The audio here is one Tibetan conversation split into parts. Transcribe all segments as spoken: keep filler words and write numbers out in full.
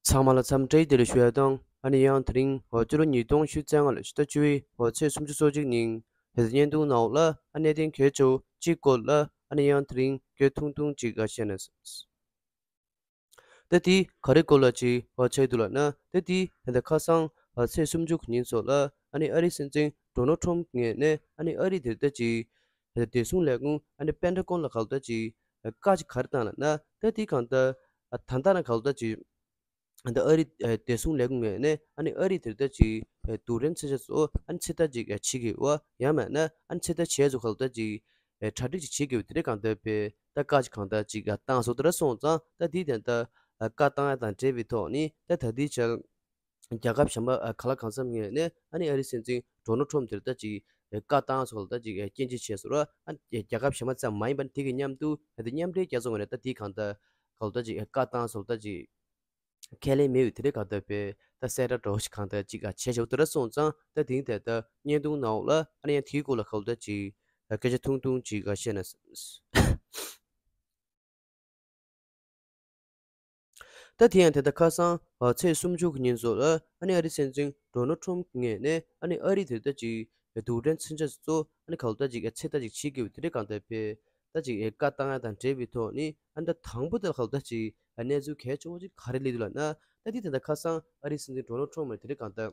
ཚང་མ་ལ་འཚམས་འདྲི་བདེ་ལེགས་ཞུ་ཡ་དང་། ཨ་ནི་ཡང་དེ་རིང་འོ་སྤྱི་ལོ་ཉིས་སྟོང་ཉི་ཤུ་རྩ་ལྔ་ལོའི་ཕྱི་ཟླ་བཅུ་པའི་འོ་ཚེས་སུམ་ཅུ་སོ་གཅིག་ཉིན་བོད་དོན་བརྙན་ཐུང་ནང་ལ་ཨ་གནད་དོན་གལ་ཆེ་བོ་གཅིག་སྐོར་ལ་ཨ་ནི་ཡང་དེ་རིང་སྐད་ཐུང་ཐུང་ཅིག་ཨ་བཤད་ན་བསམས། ད་དེ་ག་རེ་སྐོར་ལ་ཅིག་འོ་ཆགས་འདུག་ལབ་ན། ད་དེ་ད་ལྟ་ཁ་སང་ཨ་ཚེས་སུམ་ཅུ་ཉིན་སོགས་ལ་ཨ་ནི་ཨ་རིའི་སྲིད་འཛིན་ཌོ་ནལ་ཊམ་ངོས་ནས་ཨ་ནི་ཨ་རིའི་དེ་ལྟ་ཅིག་བདེ་སྲུང་ལས་ཁུངས་ཨ་ནི་པེན་ཊ་གོན་ལ་ག་ལ་ད་ཅིག་བཀའ་ཅིག་ག་རེ་བཏང་ལབ་ན། ད་དེ་གང་ལྟར་ཨ་ད་ལྟ་ན་ག་ལ་ད་ཅིག་ཨ་ནི་ཨ་རི་ཨ་བདེ་སྲུང་ལས་ཁུངས་ངོས་ནས་ཨ་ནི་ཨ་རི་དེར་ལྟ་ཅིག་ཨ་རྡུལ་ཕྲན་མཚོན་ཆ་ཚོ་ཨ་ནི་ཚོད་ལྟ་ཅིག་ཨ་བྱེད་ཀྱི་ཡོད་པ། ཡང་མིན་ན་ཨ་ནི་ཚོད་ལྟ་བྱས་ཚོ་ག་ལ་ད་ཅིག་ཨ་གྲ་སྒྲིག་ཅིག་བྱེད་ཀྱི་ཡོད། དེ་འདྲ་གང་ལྟར་དཔེ་ད་བཀའ་ཅིག་གང་ལྟར་ཅིག་ཨ་བཏང་སོང་། དེ་འདྲ་སོང་ཙང་ད་དེའི་དོན་དག་ཨ་བཀའ་བཏང་ཡ་དང་འབྲེལ་བའི་ཐོག་ནས་ད་ད་ལྟའི་ཆར་རྒྱལ་ཁབ་གཞན་པ་ཨ་ག་ལ་གང་འཚམ་ངོས་ནས་ཨ་ནི་ཨ་རིའི་སྲིད་འཛིན་ཌོ་ནལ་ཊམ་དེར་ལྟ་ཅིག་ཨ་བཀའ་བཏང་སོང་། ལྟ་ཅིག་ཨ་སྐྱོན་བརྗོད་བྱས་སོང་ར། ཨ་རྒྱལ་ཁབ་གཞན་པ་ཙམ་མ་ཡིན་པ་དེ་གི་མཉམ་དུ་ཨ་དེ་མཉམ་འབྲེལ་རྒྱལ་ཚོགས་ངོས་ནས་ད་དེ་གང་ལྟར་ག་ལ་ད་ཅིག་ཨ་བཀའ་བཏང་སོང་། ལྟ་ཅིག་ཁས་ལེན་མེད་པའི་དེ་འདྲའི་གང་ལྟར་དཔེ་ད་གསལ་བསྒྲགས་འདྲ་བོ་ཞིག་གང་ལྟར་ཅིག་ཨ་བྱས་བྱས་འོ་དེ་འདྲ་སོང་ཙང་། ད་དེང་དེ་ལྟར་བརྙན་ཐུང་ནང་ལ་ཨ་ནི་ཡང་དེའི་སྐོར་ལ་ག་ལ་ད་ཅིག་ཨ་སྐད་ཆ་ཐུང་ཐུང་ཅིག་ཨ་བཤད་ན་བསམས། ད་དེ་ཡང་དེ་ལྟར་ཁ་སང་ཨ་ཚེས་སུམ་ཅུ་ཉིན་སོགས་ལ་ཨ་ནི་ཨ་རིའི་སྲིད་འཛིན་ཌོ་ནལ་ཊམ་ངོས་ནས་ཨ་ནི་ཨ་རི་དེར་ལྟ་ཅིག་རྡུལ་ཕྲན་མཚོན་ཆ་ཚོ་ཨ་ནི་ག་ལ་ད་ཅིག་ཨ་ཚོད་ལྟ་ཅིག་བྱེད་ཀྱི་ཡོད། དེ་འདྲའི་གང་ལྟར་དཔེ་ད་ཅིག་ཨ་བཀའ་བཏང་ཡ་དང་འབྲེལ་བའི་ཐོག་ནས་ཨ་ནི་ད་དང་པོ་དེ་ལ་ག་ལ་ད་ཅིག་ཨ་གནས་ཚུལ་གལ་ཆེ་བོ་ཅིག་ག་རེ་སླེབས་འདུག་ལབ་ན། ད་དེ་དེ་ལྟར་ཁ་སང་ཨ་རིའི་སྲིད་འཛིན་ཌོ་ནལ་ཊམ་ལ་དེ་འདྲའི་གང་ལྟར་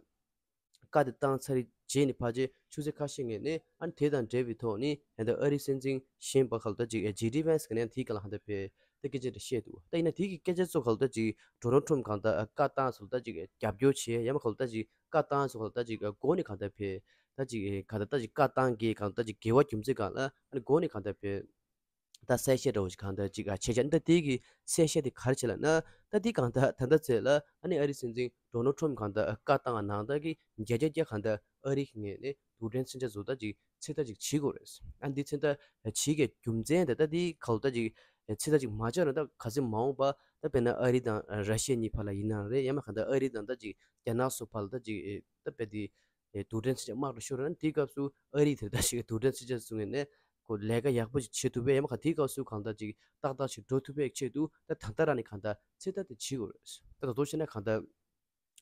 བཀའ་དེ་བཏང་ཚར་རྗེས་ནས་ཕལ་ཆེར་ཆུ་ཚོད་ཁ་ཤས་སྔོན་ནས་ཨ་ནི་དེ་དང་འབྲེལ་བའི་ཐོག་ནས་ད་ལྟ་ཨ་རིའི་སྲིད་འཛིན་གཞན་པ་ག་ལ་ད་ཅིག་ཨ་ཇེ་ཌི་ཝེན་སི་གི་ནས་དེའི་སྒང་ལ་གང་ལྟར་དཔེ་ད་སྐད་ཆ་དེ་བཤད་འདུག་ད་ཡིན་ན་དེ་གི་སྐད་ཆ་ཚོ་ག་ལ་ད་ཅིག་ཌོ་ནལ་ཊམ་གང་ལྟར་ཨ་བཀའ་བཏང་སོང་། ད་ཅིག་རྒྱབ་སྐྱོར་བྱས། ཡང་མིན་ག་ལ་ད་ཅིག་བཀའ་བཏང་སོང་། ག་ལ་ད་ཅིག་མགོ་ནས་གང་ལྟར་དཔེ་ད་ཅིག་གང་ལྟར་ད་ཅིག་བཀའ་བཏང་གི་གང་ལྟར་ད་ཅིག་འགལ་བ་རྒྱུ་མཚན་སྒང་ལ་ཨ་ནི་མགོ་ནས་གང་ལྟར་དཔེ་ད་གསལ་བཤད་འདྲ་བོ་ཞིག་གང་ལྟར་ཅིག་ཨ་བྱས་བྱས། ད་དེ་གི་གསལ་བཤད་དེ་ག་རེ་བྱས་ལབ་ན། ད་དེ་གང་ལྟར་ད་ལྟ་ཚེ་ལ་ཨ་ནི་ཨ་རིའི་སྲིད་འཛིན་ཌོ་ནལ་ཊམ་གང་ལྟར་བཀའ་བཏང་ནང་ལྟར་གི་བརྒྱ་ཆ་བརྒྱ་གང་ལྟར་ཨ་རི་གི་ངོས་ནས་རྡུལ་ཕྲན་མཚོན་ཆ་བཟོ་ལྟ་ཅིག་ཚོད་ལྟ་ཅིག་བྱེད་དགོས་རེད། ཨ་འདི་ཚོད་ལྟ་བྱེད་ཀྱི་རྒྱུ་མཚན་དེ་ད་དེ་ག་ལ་ད་ཅིག་ཚོད་ལྟ་ཅིག་མ་བྱས་ན་ད་ག་ཚོད་མ་འོངས་པ་ད་དཔེར་ན་ཨ་རི་དང་ར་ཤི་ཡ་གཉིས་བར་ལ་ཡིན་ན་རེད། ཡང་མིན་གང་ལྟར་ཨ་རི་དང་ད་ཅིག་རྒྱ་ནག་སོགས་བར་ལ་ད་ཅིག་ད་དཔེ་དེ་རྡུལ་ཕྲན་མཚོན་ཆ་དམག་འགྲོ་ཤོར་ན་དེའི་སྐབས་སུ་ཨ་རི་དེ་ལྟ་ཞིག་རྡུལ་ཕྲན་མཚོན་ཆ་བཟུང་ནས་ཁོ་ལས་ཀ་ཡག་པོ་ཞིག་བྱེད་ཐུབ་པས། ཡང་མིན་གང་དེའི་སྐབས་སུ་གང་ལྟར་ཅིག་ཏག་ཏག་ཞིག་འགྲོ་ཐུབ་པའི་ཆེད་དུ་ད་ད་ལྟ་རང་ནས་གང་ལྟར་ཚོད་ལྟ་དེ་བྱེད་དགོས་རེད། ད་ད་དུང་བཤད་ན་གང་ལྟར་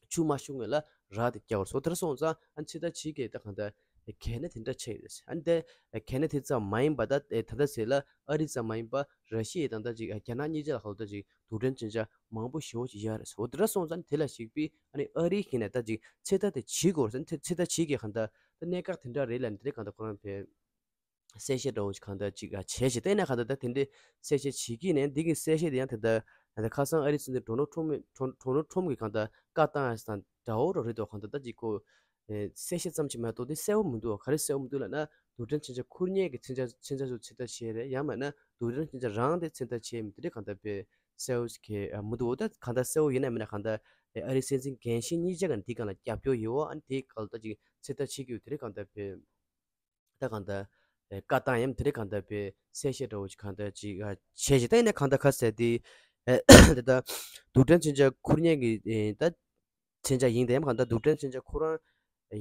ཆུ་མ་ཤུགས་ངེས་ལ་ར་དེ་རྒྱག་པར་སོ་དེར་སོང་ཙང་ཨ་ཚོད་ལྟ་བྱེད་ཀྱི་ད་གང་ལྟར་གལ་གནད་དེ་འདྲ་ཆགས་ཡོད་རེད། ཨ་འདི་གལ་གནད་དེ་ཙམ་མ་ཡིན་པ་ད་ད་ལྟ་ཟེར་ལ་ཨ་རི་ཙམ་མ་ཡིན་པ་ར་ཤི་ཡ་དང་ད་ཅིག་རྒྱ་ནག་གཉིས་ཆ་ལ་གང་ལྟར་ཅིག་རྡུལ་ཕྲན་མཚོན་ཆ་མང་པོ་ཞེ་པོ་ཅིག་ཡོད་རེད། འོ་དེ་འདྲ་སོང་ཙང་དེ་ལ་གཞིགས་པའི་ཨ་ནི་ཨ་རིའི་ཁྱེད་ནས་ད་ཅིག་ཚོད་ལྟ་དེ་བྱེད་དགོས་རེད། ཚོད་ལྟ་བྱེད་ཀྱི་གང་ལྟར་ད་གནད་འགག་དེ་འདྲ་རེད་ལབ་ནས་དེ་གང་ལྟར་ཁོ་རང་བས་གསལ་བཤད་འདྲ་བོ་ཞིག་གང་ལྟར་ཅིག་བྱས་ཤིག་བལྟས་ན་གང་ལྟར་ད་དེ་འདྲའི་གསལ་བཤད་བྱེད་ཀྱི་ནས་འདི་གི་གསལ་བཤད་དེ་ཡང་དེ་ལྟར་ད་ཁ་སང་ཨ་རིའི་སྲིད་འཛིན་ཌོ་ནལ་ཊམ་ཌོ་ནལ་ཊམ་གྱི་གང་ལྟར་བཀའ་བཏང་ཡ་དང་འདྲ་བོ་རོ་རེད་དོ། གང་ལྟར་ད་ཅིག་ཁོ་གསལ་བཤད་ཙམ་ཞིག་མ་གཏོགས་དེ་གསལ་བོ་མི་འདུག་ག་རེ་གསལ་བོ་མི་འདུག་ལབ་ན། རྡུལ་ཕྲན་མཚོན་ཆ་ཁུར་མཁན་གྱི་མཚོན་ཆ་མཚོན་ཆ་ཚོ་ཚོད་ལྟ་བྱས་རེད། ཡང་མིན་ན་རྡུལ་ཕྲན་མཚོན་ཆ་རང་དེ་ཚོད་ལྟ་བྱས་མི་དེ་འདྲ་གང་ལྟར་དཔེ་གསལ་བོ་ཞིག་གི་མི་འདུག་འོ་ད་གང་ལྟར་གསལ་བོ་ཡིན་ན་མིན་ན་གང་ལྟར་ཨ་རིའི་སྲིད་འཛིན་རྒན་གཞོན་གཉིས་ཆ་ག་ནས་དེའི་སྒང་ལ་རྒྱབ་སྐྱོར་ཡོད་པ་ཨ་ནི་དེའི་སྐབས་ལ་ད་ཅིག་ཚོད་ལྟ་བྱེད་ཀྱི་ཡོད་དེ་འདྲ་གང་ལྟར་དཔེ་ད་གང་ལྟར་ཨེ་བཀའ་བཏང་ཡམ་དེ་འདྲ་གང་ལྟར་དཔེ་གསལ་བཤད་འདྲ་བོ་ཅིག་གང་ལྟར་ཅིག་ཨ་བྱས་ཤིག་ད་ཡིན་ན་གང་ལྟར་ཁ་གསལ་དེ་ཨེ་དེ་ལྟར་རྡུལ་ཕྲན་མཚོན་ཆ་ཁུར་མཁན་གྱི་ཨེ་ད་མཚོན་ཆ་ཡིན་དེ་ཡམ་གང་ལྟར་རྡུལ་ཕྲན་མཚོན་ཆ་ཁོ་རང་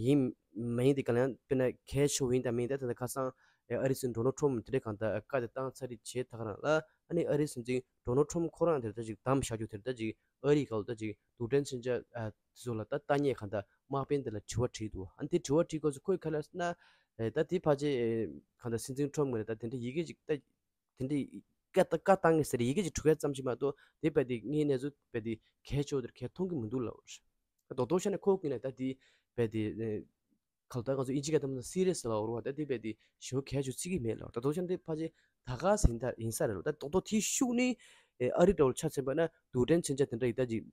ཡིན་མ་ཡིན་དེ་གང་ལ་ཡང་དཔེར་ན་གལ་ཆེ་བོ་ཡིན་དང་མིན་ད་ད་ལྟ་ཁ་སང་ཨེ་ཨ་རིའི་སྲིད་འཛིན་ཌོ་ནལ་ཊམ་དེ་འདྲ་གང་ལྟར་བཀའ་དེ་བཏང་ཚར་རེད་བྱས་ད་ག་རང་ལ་ཨ་ནི་ཨ་རིའི་སྲིད་འཛིན་ཌོ་ནལ་ཊམ་ཁོ་རང་དེ་ལྟར་ཅིག་བདམས་བཞག་རྒྱུ་དེ་ལྟར་ཅིག་ཨ་རིའི་སྐབས་ལ་ཅིག་རྡུལ་ཕྲན་མཚོན་ཆ་ཨ་དེ་ཚོ་ལ་ད་ལྟ་ངས་གང་ལྟར་དམག་དཔོན་དེ་ལ་དྲི་བ་དྲིས་འདུག་ཨ་ནི་དེ་དྲི་བ་དྲིས་སྐབས་སུ་ཁོས་ག་ལབ་ཟེར་ན། ཨེ་ད་དེ་ཕལ་ཆེར་ཨེ་གང་ལྟར་སྲིད་འཛིན་ཊམ་ངོས་ནས་ད་དེ་འདྲའི་ཡི་གེ་ཅིག་ད་དེ་འདྲའི་བཀའ་བཀའ་བཏང་ངེས་ཟེར་ཡི་གེ་ཅིག་འཁྲུག་ཡ་ཙམ་ཞིག་མ་གཏོགས་དེ་རྦད་དེ་ངའི་གནས་ཚུལ་རྦད་དེ་གལ་ཆེ་བོ་དེར་གལ་མཐོང་གི་མི་འདུག་ལབ་པ་རེད། ད་རྡོག་རྡོག་བཤད་ན་ཁོ་ངོས་ནས་ད་དེ་རྦད་དེ་ཨེ་གང་ལྟར་ང་ཚོ་ཨིན་ཇི་སྐད་ཐོག་ནས་སི་རི་ཡས་ལབ་པ་རེད་བ། ད་དེ་རྦད་དེ་ཞེ་པོ་གལ་ཆེ་བརྩི་གི་མེད་ལབ། ད་རྡོག་རྡོག་བཤད་ན་དེ་ཕལ་ཆེར་ད་ག་ཟིན་ད་ཡིན་ས་རེད་ལབ། ད་རྡོག་རྡོག་དེའི་ཤུགས་ནི་ཨེ་ཨ་རི་འདྲ་བོ་ཆ་མཚོན་པ་ན་རྡུལ་ཕྲན་མཚོན་ཆ་དེ་འདྲ་ཡི་ད་ཅིག་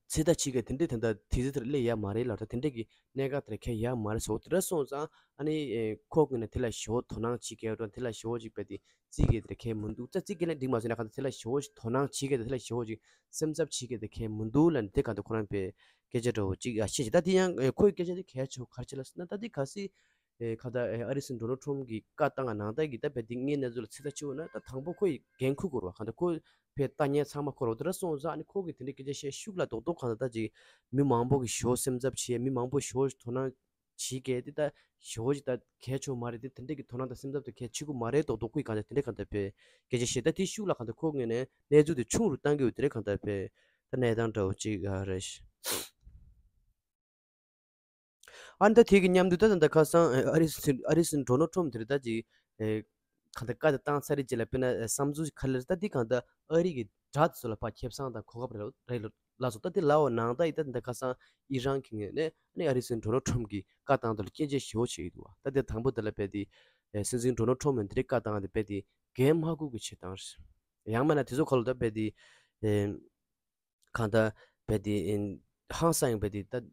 ཚོད་ལྟ་བྱེད་མཁན་དེ་འདྲས་དེ་འདྲ་དུས་ཚོད་དེར་སླེབས་ཡ་མ་རེད་ལབ། ད་དེ་འདྲས་ཀྱི་གནད་འགག་དེར་འཁེལ་ཡ་མ་རེད་ཟེར། འོ་དེ་འདྲ་སོང་ཙང་ཨ་ནི་ཨེ་ཁོ་ངོས་ནས་དེ་ལ་ཞེ་པོ་དོ་སྣང་བྱེད་མཁན་དང་དེ་ལ་ཞེ་པོ་ཅིག་རྦད་དེ་བརྩི་མཁན་དེར་འཁེལ་མི་འདུག་ཙ་བརྩི་མཁན་ལ་འགྲིག་མ་སོང་ན་གང་ལྟར་དེ་ལ་ཞེ་པོ་ཞིག་དོ་སྣང་བྱེད་མཁན་དང་དེ་ལ་ཞེ་པོ་ཅིག་སེམས་འཚབ་བྱེད་མཁན་དེར་འཁེལ་མི་འདུག་ལབ་ནས་དེ་གང་ལྟར་ཁོ་རང་པའི་སྐད་ཆ་འདྲ་བོ་ཅིག་ཨ་བཤད་ཅིག་ད་དེ་ཡང་ཨེ་ཁོའི་སྐད་ཆ་དེ་གལ་ཆེ་བོ་ག་རེ་བྱས་ལབ་ཟེར་ན། ད་དེ་གལ་སྲིད་ཨེ་ཁ་ད་ཨེ་ཨ་རི་སྲིད་འཛིན་ཌོ་ནལ་ཊམ་གྱིས་བཀའ་བཏང་བ་ནང་ལྟར་གྱི་ད་རྦད་དེ་ངའི་གནས་ཚུལ་ལ་ཚོད་ལྟ་བྱེད་འོ་ན། ད་དང་པོ་ཁོ་ཡི་འགན་འཁུར་དགོས་རེད་བ། གང་ལྟར་ཁོ་ཕའི་ལྟ་ཉན་ཚང་མ་ཁོ་རེད། འོ་དེ་འདྲ་སོང་ཙང་ཨ་ནི་ཁོ་གིས་དེ་འདྲའི་སྐད་ཆ་བཤད་ཤུགས་ལ་རྡོག་རྡོག་གང་ལྟར་ད་ཅིག་མི་མང་པོ་གིས་ཞེ་པོ་སེམས་འཚབ་བྱེད། མི་མང་པོ་ཞེ་པོ་དོ་སྣང་བྱེད་མཁན་དེ་ད་ཞེ་པོ་ཅིག་ད་གལ་ཆེ་བོ་མ་རེད། དེ་དེ་འདྲའི་གི་དོ་སྣང་དང་སེམས་འཚབ་དེ་གལ་ཆེ་གི་མ་རེད། རྡོག་རྡོག་ཁོ་ཡིས་གང་ལྟར་དེ་འདྲའི་གང་ལྟར་ཕའི་སྐད་ཆ་བཤད། ད་དེའི་ཤུགས་ལ་གང་ལྟར་ཁོ་ངོས་ནས་གནས་ཚུལ་དེ་ཆུང་རུ་བཏང་གི་ཡོད། དེ་འདྲའི་གང་ལྟར་ཕའི་ ད་གནས་སྟངས་འདྲ་བོ་ཅིག་ཨ་རེད། ཨ་ནི་ད་དེ་གི་མཉམ་དུ་ད་ད་ཁ་སང་ཨ་རིའི་སྲིད་ཨ་རིའི་སྲིད་འཛིན་ཌོ་ནལ་ཊམ་དེ་རེད། ད་ཅིག་ཨེ་གང་ལྟར་བཀའ་དེ་བཏང་ཚར་རེད་ཅེས་ལ་དཔེར་ན་ཨེ་བསམ་ཚུལ་ཁ་ལེར་ད་འདི་གང་ལྟར་ཨ་རི་གི་དགྲ་དེ་ཚོ་ལ་ཕར་ཁེ་བཟང་དང་གོ་སྐབས་རེད་རེད་ལ་སོགས། ད་འདི་ལབ་པ་ནང་ད་ཡི་ད་ད་ཁ་སང་ཨི་རན་གྱི་ངོས་ནས་ཨ་ནི་ཨ་རིའི་སྲིད་འཛིན་ཌོ་ནལ་ཊམ་གྱིས་བཀའ་བཏང་དོན་ལ་སྐྱོན་བརྗོད་ཞེ་པོ་བྱེད་ཀྱི་འདུག་བ། ད་འདི་དང་པོ་དེ་ལ་རྦད་དེ་ཨེ་སྲིད་འཛིན་ཌོ་ནལ་ཊམ་ཡང་དེ་རིང་བཀའ་བཏང་དེ་རྦད་དེ་གན་མ་བསྐུར་གྱི་བྱེད་སྟངས་རེད། ཡང་མིན་ན་དེ་ཚོ་ཁ་ལོ་ད་རྦད་དེ་ཨེ་གང་ལྟར་རྦད་དེ་ཨེ་ཧང་སང་ཡང་རྦད་དེ་ད་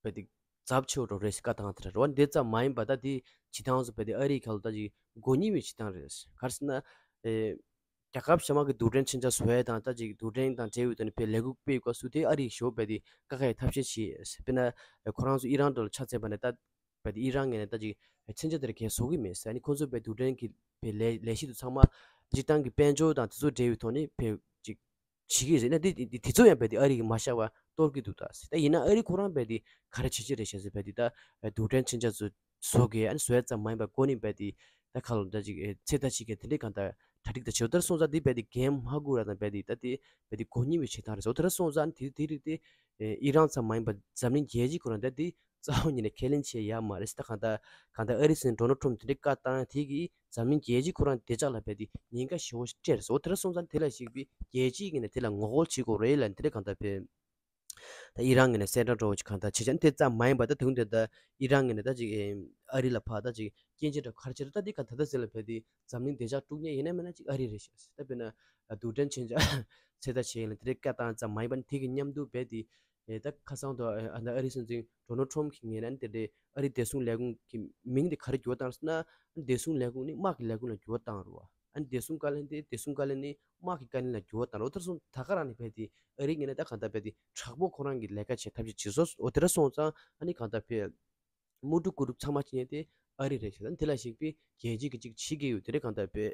རྦད་དེ་ཚབས་ཆེ་བོ་འགྲོ་རེད་ཟེར་བཀའ་བཏང་དེ་རེད་བ། འདི་ཙམ་མ་ཡིན་པ་ད་དེ་བྱེད་སྟངས་སུ་རྦད་དེ་ཨ་རིའི་ཁ་ལོ་ད་ཅིག་མགོ་རྙིང་བའི་བྱེད་སྟངས་རེད། ག་རེ་ཟེར་ན་ཨེ་རྒྱལ་ཁབ་གཞན་མ་གི་རྡུལ་ཕྲན་མཚོན་ཆ་བཟོ་ཡས་དང་ད་ཅིག་རྡུལ་ཕྲན་དང་འབྲེལ་བའི་ཐོག་ནས་ཕར་ལས་འགུལ་སྤེལ་དགོས་སུ་དེ་ཨ་རིའི་ཞོ་རྦད་དེ་བཀག་ཡས་ཐབས་ཤེས་བྱེད། དཔེར་ན་ཁོ་རང་ཚོ་ཨི་རན་འདྲ་ལ་ཆ་མཚོན་པ་ནས་ད་རྦད་དེ་ཨི་རན་ངོས་ནས་ད་ཅིག་མཚོན་ཆ་དེ་ར་གས་བཟོ་གི་མེད་ཟེར། ཨ་ནི་ཁོ་ཚོ་རྦད་རྡུལ་ཕྲན་གྱི་རྦད་ལས་ལས་གཞི་དེ་ཚང་མ་སྤྱིར་བཏང་གི་དཔལ་འབྱོར་དང་དེ་ཚོ་འབྲེལ་བའི་ཐོག་ནས་ཕར་ཅིག་བྱེད་ཀྱི་རེད་ན་དེ་དེ་དེ་ཚོ་ཡང་རྦད་དེ་ཨ་རི་གིས་མ་བཞག་པ་གཏོར་གྱི་འདུག་ད་ཟེར། ད་ཡིན་ན་ཨ་རི་ཁོ་རང་རྦད་དེ་ག་རེ་བྱེད་ཀྱི་རེད་ཤག་ཟེར། རྦད་དེ་ད་རྡུལ་ཕྲན་མཚོན་ཆ་ཚོ་བཟོ་གི་ཨ་ནི་བཟོ་ཡས་ཙམ་མ་ཡིན་པར་ཁོ་ནི་རྦད་དེ་ད་ཁ་ལོ་ད་ཅིག་ཚོད་ལྟ་བྱེད་མཁན་དེ་འདྲའི་གང་ལྟར་གྲ་སྒྲིག་ད་བྱེད། འོ་དེར་སོང་ཙང་དེ་རྦད་དེ་གན་མ་བསྐུར་ར་དང་རྦད་དེ་ད་དེ་རྦད་དེ་མགོ་རྙིང་བའི་བྱེད་སྟངས་རེད་ཟེར། འོ་དེར་སོང་ཙང་དེ་དེ་རིགས་དེ་ཨི་རན་ཙམ་མ་ཡིན་པར་འཛམ་གླིང་རྒྱལ་སྤྱི་ཁོ་རང་ད་དེ་རྩ་བ་ཉིད་ནས་ཁས་ལེན་བྱེད་ཡ་མ་རེད་ཟེར། ད་གང་ལྟར་གང་ལྟར་ཨ་རིའི་སྲིད་འཛིན་ཌོ་ནལ་ཊམ་དེ་འདྲའི་བཀའ་བཏང་དེ་གིས་འཛམ་གླིང་རྒྱལ་སྤྱི་ཁོ་རང་བདེ་འཇགས་ལ་རྦད་དེ་ཉེན་ཁ་ཞེ་པོ་ཞིག་སྤྲད་རེད་ཟེར། འོ་དེར་སོང་ཙང་དེ་ལ་གཞིགས་པའི་རྒྱལ་སྤྱིའི་ངོས་ནས་དེ་ལ་ངོ་རྒོལ་བྱེད་དགོས་རེད་ལབ་དེ་འདྲའི་གང་ལྟར་རྦད་ད་ཨི་རན་ངོས་ནས་གསལ་བསྒྲགས་འདྲ་བོ་ཅིག་གང་ལྟར་བྱེད་ཀྱང་དེ་ཙམ་མ་ཡིན་པ་ད་དུང་དེ་ད་ཨི་རན་ངོས་ནས་ད་ཅིག་ཨེ་ཨ་རི་ལ་ཕར་ད་ཅིག་སྐྱོན་བརྗོད་འདྲ་ག་རེ་བྱེད་རེད། ད་དེ་གང་ད་ལྟ་ཟེར་ལ་རྦད་དེ་འཛམ་གླིང་བདེ་འཇགས་དཀྲུག་མཁན་ཡིན་ན་མིན་ན་ཅིག་ཨ་རི་རེད་ཤག་ཟེར། ད་དཔེར་ན་རྡུལ་ཕྲན་མཚོན་ཆ་ཚོད་ལྟ་བྱེད་ཡས་ལ་དེ་འདྲའི་བཀའ་བཏང་ཙམ་མ་ཡིན་པ་ནི་དེ་གི་མཉམ་དུ་རྦད་དེ་ཨེ་ད་ཁ་སང་དུ་ཨ་ད་ཨ་རིའི་སྲིད་འཛིན་ཌོ་ནལ་ཊམ་གྱི་ངོས་ནས་དེ་འདྲའི་ཨ་རིའི་བདེ་སྲུང་ལས་ཁུངས་ཀྱི་མིང་དེ་ག་རེ་འགྱུར་བ་བཏང་ཟེར་ན། བདེ་སྲུང་ལས་ཁུངས་ནི་དམག་གི་ལས་ཁུངས་ལ་འགྱུར་བ་བཏང་རེད་བ། ཨ་ནི་བདེ་སྲུང་བཀའ་བློན་དེ་བདེ་སྲུང་བཀའ་བློན་ནི་དམག་གི་བཀའ་བློན་ལ་འགྱུར་བ་བཏང་རེད། འོ་དེར་སོང་ད་ག་རང་ནས་རྦད་དེ་ཨ་རིའི་ངོས་ནས་ད་གང་ལྟར་རྦད་དེ་དྲག་པོ་ཁོ་རང་གི་ལས་ཀ་བྱེད་ཐབས་ཤེས་བྱེད་སོང་། འོ་དེར་སོང་ཙང་ཨ་ནི་གང་ལྟར་རྦད་དམག་འཁྲུག་རྐུ་འཁྲུག་ཚང་མ་བྱེད་མཁན་དེ་ཨ་རི་རེད་ཤག། ཨ་ནི་དེ་ལ་གཞིགས་པའི་རྒྱལ་སྤྱི་གི་ཅིག་བྱེད་ཀྱི་ཡོད་དེ་རེད། གང་ལྟར་རྦད་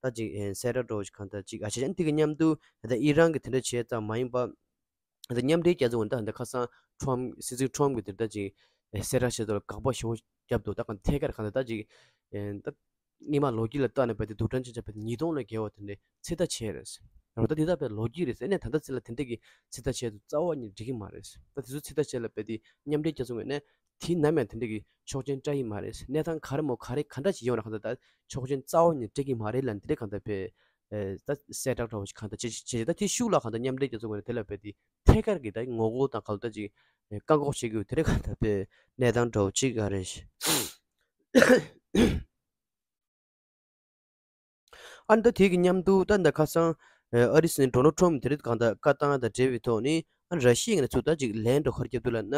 ད་ཅིག་ཨེ་གསལ་བསྒྲགས་འདྲ་བོ་ཞིག་གང་ལྟར་ཅིག་ཨ་བྱས་ཨ་ནི་དེ་གི་མཉམ་དུ་ད་ལྟ་ཨི་རན་གྱིས་དེ་འདྲ་བྱས་ཙམ་མ་ཡིན་པ། ད་མཉམ་འབྲེལ་རྒྱལ་ཚོགས་ད་ད་ཁ་སང་ཊམ་སྲིད་འཛིན་ཊམ་གྱིས་དེ་ལྟར་ཅིག་གསལ་བསྒྲགས་བྱས་ཏེ་དགག་པ་ཞེ་པོ་བརྒྱབ་འདུག། ད་གང་ཐད་ཀར་གང་ལྟར་ད་ཅིག་ད་སྔོན་མ་ལོ་རྒྱུས་ལ་ལྟ་ནས་རྦད་དེ་རྡུལ་ཕྲན་མཚོན་ཆ་རྦད་དེ་ཉིས་སྟོང་ལས་བརྒལ་བ་དེ་འདྲའི་ཚོད་ལྟ་བྱས་རེད། རེད་ད་དེ་ད་རྦད་ལོ་རྒྱུས་རེད་ཟེར་ནས་ད་ལྟ་ཚོད་ལ་དེ་འདྲ་གི་ཚོད་ལྟ་བྱས་འདུག་རྩ་བ་ཉིད་འགྲིག་གི་མ་རེད། ད་དེ་ཚོ་ཚོད་ལྟ་བྱས་ལ་རྦད་དེ་མཉམ་འབྲེལ་རྒྱལ་ཚོགས་ངོས་ནས་དེ་ནམ་ཡང་དེ་འདྲ་གི་ཆོག་མཆན་སྤྲད་ཀྱི་མ་རེད། གནས་སྟངས་ག་རེ་མོ་ག་རེ་ག་འདྲ་ཞིག་ཡོང་ན་གང་ལྟར་ད་ཆོག་མཆན་རྩ་བ་ཉིད་སྤྲད་ཀྱི་མ་རེད་ལབ་ནས་དེ་འདྲ་གང་ལྟར་རྦད་ཨེ་ད་གསལ་བསྒྲགས་འདྲ་བོ་ཞིག་གང་ལྟར་བྱེད་བྱེད་ད་དེ་ཤུགས་ལ་གང་ལྟར་མཉམ་འབྲེལ་རྒྱལ་ཚོགས་ངོས་ནས་དེ་ལ་རྦད་དེ་ཐད་ཀར་གྱི་ད་ངོ་རྒོལ་དང་གང་ལྟར་ཅིག་ཨེ་བཀག་འགོག་བྱེད་ཀྱི་ཡོད། དེ་འདྲ་གང་ལྟར་རྦད་གནས་སྟངས་འདྲ་བོ་ཅིག་ཨ་རེད། ཨ་ནི་ད་དེ་གི་མཉམ་དུ་ད་ད་ཁ་སང་ཨེ་ཨ་རིའི་སྲིད་འཛིན་ཌོ་ནལ་ཊམ་དེ་རིང་གང་ལྟར་བཀའ་བཏང་དང་འབྲེལ་བའི་ཐོག་ནས་ཨ་ནི་ར་ཤི་ཡའི་ངོས་ནས་ཚུར་ད་ཅིག་ལན་འདྲ་བོ་ག་རེ་བརྒྱབ་འདུག་ལབ་ན།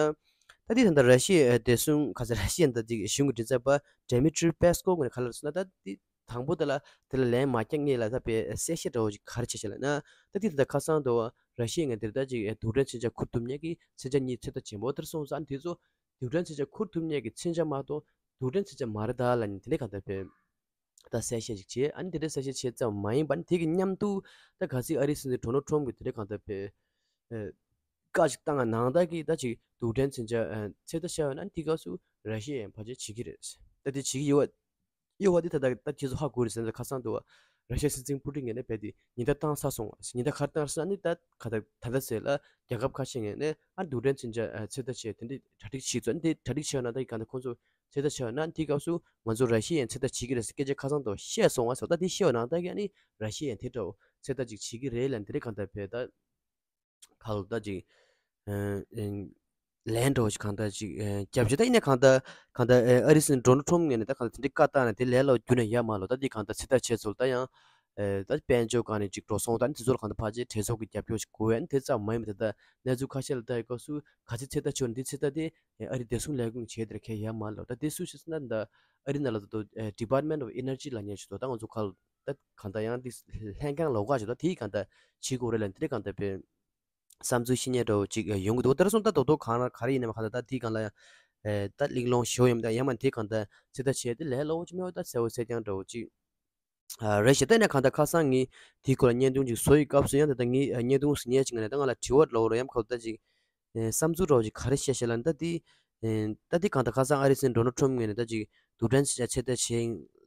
ད་དེ་ད་ལྟ་ར་ཤི་ཡའི་ཨེ་བདེ་སྲུང་ག་ས་ར་ཤི་ཡའི་ད་ཅིག་གཞུང་གི་མགྲིན་ཚབ་པ་ཌེ་མི་ཊི་རི་པེ་སི་ཀོབ་ངོས་ནས་ག་རེ་ལབ་སོང་ན། ད་དེ་དང་པོ་དེ་ལ་དེ་ལ་ལན་མ་རྒྱག་སྔོན་ལ་ད་དཔེ་གསལ་བཤད་འདྲ་བོ་ཅིག་ག་རེ་བྱས་ཤག་ལབ་ན། ད་དེ་ད་ལྟ་ཁ་སང་དུ་ར་ཤི་ཡའི་ངོས་དེར་ད་ཅིག་ཨེ་རྡུལ་ཕྲན་མཚོན་ཆ་འཁུར་ཐུབ་མཁན་གྱི་མཚོན་ཆ་གཉིས་ཚོད་ལྟ་བྱེད་འོ་དེར་སོང་ཙང་དེ་ཚོ་རྡུལ་ཕྲན་མཚོན་ཆ་འཁུར་ཐུབ་མཁན་གྱི་མཚོན་ཆ་མ་གཏོགས་རྡུལ་ཕྲན་མཚོན་ཆ་མ་རེད་ད་ལབ་ནས་དེ་འདྲའི་གང་ལྟར་དཔེ་ད་གསལ་བཤད་ཅིག་བྱས། ཨ་ནི་དེ་འདྲའི་གསལ་བཤད་བྱས་ཙམ་མ་ཡིན་པ་ནི་དེ་གི་མཉམ་དུ་ད་གལ་སྲིད་ཨ་རིའི་སྲིད་འཛིན་ཌོ་ནལ་ཊམ་གྱིས་དེ་འདྲའི་གང་ལྟར་དཔེ་ཨེ་བཀའ་ཅིག་བཏང་ནང་ད་གི་ད་ཅིག་རྡུལ་ཕྲན་མཚོན་ཆ་ཨེ་ཚོད་ལྟ་བྱས་པ་ན་དེ་སྐབས་སུ་ར་ཤི་ཡས་ཕལ་ཆེར་བྱེད་ཀྱི་རེད། ད་དེ་བྱེད་ཀྱི་ཡོད་པ་ཡོད་པ་དེ་ད་ད་ད་ཁྱེད་ཚོ་ཧ་གོ་རེད་ཟེར་ན། ཁ་སང་དུ་ར་ཤི་ཡའི་སྲིད་འཛིན་པུ་ཏིན་ངོས་ནས་རྦད་དེ་ཉེན་བརྡ་བཏང་ཚར་སོང་བ། ཉེན་བརྡ་ག་རེ་བཏང་ཟེར་ན་ནི་ད་ག་ད་ད་ལྟ་ཟེར་ལ་རྒྱལ་ཁབ་ཁ་ཤས་ངོས་ནས་ཨ་རྡུལ་ཕྲན་མཚོན་ཆ་ཨ་ཚོད་ལྟ་བྱས་དེ་འདྲའི་གྲ་སྒྲིག་བྱས་ཚོད་འདི་གྲ་སྒྲིག་བྱས་ན་ད་གང་ལྟར་ཁོང་ཚོ་ཚོད་ལྟ་བྱས་ན་དེ་སྐབས་སུ་ང་ཚོ་ར་ཤི་ཡས་ཚོད་ལྟ་བྱེད་ཀྱི་རེད་ཟེར་སྐད་ཆ་ཁ་སང་དུ་བཤད་སོང་བ་ཟེར། ད་དེ་བཤད་པ་ནང་ད་གི་ཨ་ནི་ར་ཤི་ཡས་དེ་འདྲ་བོ་ཚོད་ལྟ་ཅིག་བྱེད་ཀྱི་རེད་ལབ་འདི་རེད་གང་ལྟར་བས་ད། ག་ལ་ད་ཅིག་ཨ་ཨ་ལན་འདྲ་བོ་ཞིག་གང་ལྟར་ཅིག་ཨ་རྒྱབ་བྱས། ད་ཡིན་ནའི་གང་ལྟར་གང་ལྟར་ཨ་ཨ་རིའི་སྲིད་འཛིན་ཌོ་ནལ་ཊམ་ངོས་ནས་ད་གང་ལྟར་དེ་འདྲའི་བཀའ་བཏང་ནས་དེ་ལས་སླ་བོ་བརྒྱུད་ནས་ཡར་མར་ལོ་ད་འདི་གང་ལྟར་ཚོད་ལྟ་བྱས་ཚུལ་ད་ཡང་ཨ་ད་དཔལ་འབྱོར་སྒང་ནས་ཅིག་འགྲོ་སོང་ད་ནི་དེ་ཚོ་ལ་གང་ལྟར་ཕལ་ཆེར་གྲོས་ཚོགས་ཀྱི་རྒྱབ་སྐྱོར་ཞིག་དགོས་ཡ་ནི་དེ་ཙམ་མ་ཡིན་པ། ད་ལྟ་གནས་ཚུལ་ཁ་ཤས་ལ་ལྟ་ཡི་སྐབས་སུ་ག་ཚོད་ཚོད་ལྟ་བྱས་ནས་འདི་ཚོད་ལྟ་དེ་ཨ་རིའི་བདེ་སྲུང་ལས་ཁུངས་བྱས་དེར་ཁྱེད་ཡར་མར་ལོ་ད་དེ་སུ་ཞིག་ཟེར་ན་ད་ཨ་རི་ནང་ལ་ད་ད་Department of Energy ལབ་མཁན་ཞིག་འདུག་ད་ང་ཚོ་ག་ལ་ད་གང་ལྟར་ཡང་འདི་ལྷན་ཁང་ལོགས་ཀ་ཞིག་འདུག་ད་དེའི་གང་ལྟར་བྱེད་དགོས་རེད་ལབ་འདི་འདྲའི་གང་ལྟར་བས། བསམ་ཚུལ་བཤད་མཁན་འདྲ་བོ་ཅིག་ཡོང་གི་འདུག་དེར་སོང་ད་རྡོག་རྡོག་གང་ལ་ག་རེ་ཡིན་ནའི་མ་གང་ལྟར་ད་དེའི་སྒང་ལ་ཡང་ཨེ་ད་གླེང་སློང་ཞེ་པོ་ཡོད་མི་འདུག་ཡང་མ་དེའི་གང་ལྟར་ཚོད་ལྟ་བྱས་ཏེ་ལས་སླ་བོ་ཅིག་མེད་པ་ད་གསལ་བོ་གསལ་རྐྱང་འདྲ་བོ་ཅིག་ཨ་རེད་ཤག་ད་ནས་གང་ལྟར་ཁ་སང་ངས་དེའི་སྐོར་ལ་བརྙན་ཐུང་ཅིག་བཟོ་ཡི་སྐབས་སུ་ཡང་ད་ལྟ་ངས་བརྙན་ཐུང་བཟོ་མཁན་ཅིག་ངོས་ནས་ད་ང་ལ་དྲི་བ་འདྲ་བོ་རོ་ཡང་ཁ་ལོ་ད་ཅིག་ཨེ་བསམ་ཚུལ་འདྲ་བོ་ཅིག་ག་རེ་བཤད་ཤག་ལབ་ན་ད་དེ་ཨེ་ད་དེ་གང་ལྟར་ཁ་སང་ཨ་རིའི་སྲིད་འཛིན་ཌོ་ནལ་ཊམ་ངོས་ནས་ད་ཅིག་རྡུལ་ཕྲན་མཚོན་ཆ་ཚོད་ལྟ་བྱས་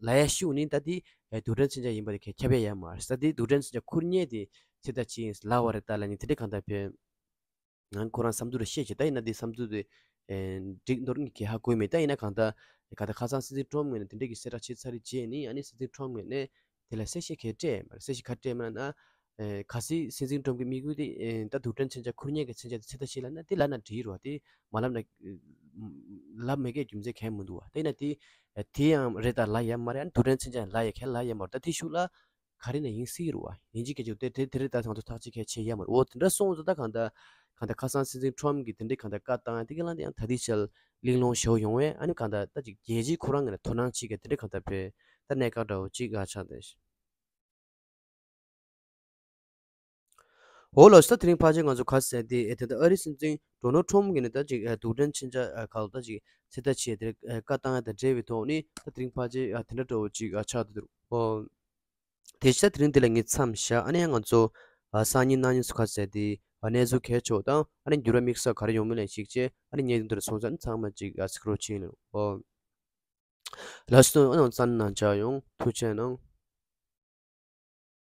ལབ་ཡ་ཤུགས་ནི་ད་དེ་ཨེ་རྡུལ་ཕྲན་མཚོན་ཆ་ཡིན་པ་དེ་ཁྱབ་ཡ་ཡ་མ་རེད། ད་དེ་རྡུལ་ཕྲན་མཚོན་ཆ་ཁུར་མཁན་དེ་ ཚོད་ལྟ་བྱེད་ཡིན་ལབ་པ་རེད། ད་ལབ་ནི་དེ་འདྲ་གང་ལྟར་བྱས། ང་ཁོ་རང་བསམ་ཚུལ་རེ་བཤད་བྱས། ད་ཡིན་ན་དེ་བསམ་ཚུལ་དེ་ཨེ་འགྲིག་མདོག་ངས་གང་ཧ་གོ་མེད། ད་ཡིན་ན་གང་ལྟར་གང་ལྟར་ཁ་སང་སྲིད་འཛིན་ཊརམ་ངོས་ནས་དེ་འདྲ་གི་གསལ་བསྒྲགས་བྱས་ཚར་རྗེས་ནི། ཨ་ནི་སྲིད་འཛིན་ཊརམ་ངོས་ནས་དེ་ལ་གསལ་བཤད་ག་རེ་སྤྲད་མ་རེད། གསལ་བཤད་ག་རེ་སྤྲད་མ་རེད་ན། ཨེ་གལ་སྲིད་སྲིད་འཛིན་ཊརམ་གྱི་དམིགས་ཡུལ་དེ་ཨེ་ད་རྡུལ་ཕྲན་མཚོན་ཆ་ཁུར་མཁན་གྱི་མཚོན་ཆ་དེ་ཚོད་ལྟ་བྱེད་ལབ་ན་དེ་ལབ་ན་འགྲིག་རེད་བ། དེ་མ་ལབ་ན་ལབ་མེད་མཁན་རྒྱུ་མཚན་གང་ཡང་མི་འདུག་བ། ད་ཡིན་ན་དེ་དེ་ཡང་རེད། ད་ལབ་ཡ་མ་རེད། ཨ་ནི་རྡུལ་ཕྲན་མཚོན་ཆ་ལབ་ཡ་གང་ཡང་ལབ་ཡ་མ་རེད། ད་དེ་གཞུག་ལ་ག་རེ་ནས་ཡིན་སྲིད་རུང་བ། ཡིན་གཅིག་མིན་གཅིག་དེ་དེ་དེ་རིང་ད་ང་ཚོ་ཐག་གཅོད་གལ་ཆེ་ཡ་མ་རེད། འོ་དེ་འདྲ་སོང་ཙང་ད་གང་ལྟར་གང་ལྟར་ཁ་སང་སྲིད་འཛིན་ཊརམ་གྱིས་དེ་འདྲའི་གང་ལྟར་བཀའ་བཏང་ཡ་དེ་ག་ལ་དེ་ཡང་ད་ལྟའི་ཆར་གླེང་སློང་བྱེད་ཡོང་བས། ཨ་ནི་གང་ལྟར་ད་ཅིག་རྒྱལ་སྤྱིའི་ཁོ་རང་ངོས་ནས་དོ་སྣང་བྱེད་མཁན་དེ་འདྲའི་གང་ལྟར་བྱས་ད་གནད་འགག་འདྲ་བོ་ཅིག་ཆགས་བསྡད། འོ་ལགས་སོ། ད་དེ་རིང་ཕལ་ཆེར་ང་ཚོ་ག་རེ་ཟེར་དེ། ཨེ་ད་ལྟ་ཨ་རིའི་སྲིད་འཛིན་ཌོ་ནལ་ཌི་ཊརམ་གྱིས་ནི་ད་ཅིག་ཨེ་རྡུལ་ཕྲན་མཚོན་ཆ་ཨེ་ག་ལ་ད་ཅིག་ཚོད་ལྟ་བྱས་དེ་ཨེ་བཀའ་བཏང་ཡ་དང་འབྲེལ་བའི་ཐོག་ནས་ད་དེ་རིང་ཕལ་ཆེར་ཨ་དེ་འདྲ་འདྲ་བོ་ཅིག་ཨ་ཆགས་བསྡད་འདུག། ཨོ། དེ་བཞིན་ད་དེ་རིང་འདི་ལ་ངས་མཚམས་བཞག། ཨ་ནི་ཡང་ང་ཚོ་ཨ་སང་ཉིན་གནངས་ཉིན་སུ་ཁ་ཟེར་དེ་ཨ་གནས་ཚུལ་གལ་ཆེ་བ་དང་། ཨ་ནི་འགྱུར་བ་དམིགས་བསལ་ག་རེ་ཡོང་མིན་ལ་གཞིགས་བྱས། ཨ་ནི་ངས་འདི་འདྲ་སོང་ཙང་ཚང་མ་ཅིག་ཨ་གཟིགས་རོགས་བྱེད་ལ། ཨོ། ལགས་སོ། ཨ་ནི་བསམ་གནང་བྱ་ཡོང་། ཐུགས་རྗེ་གནང་།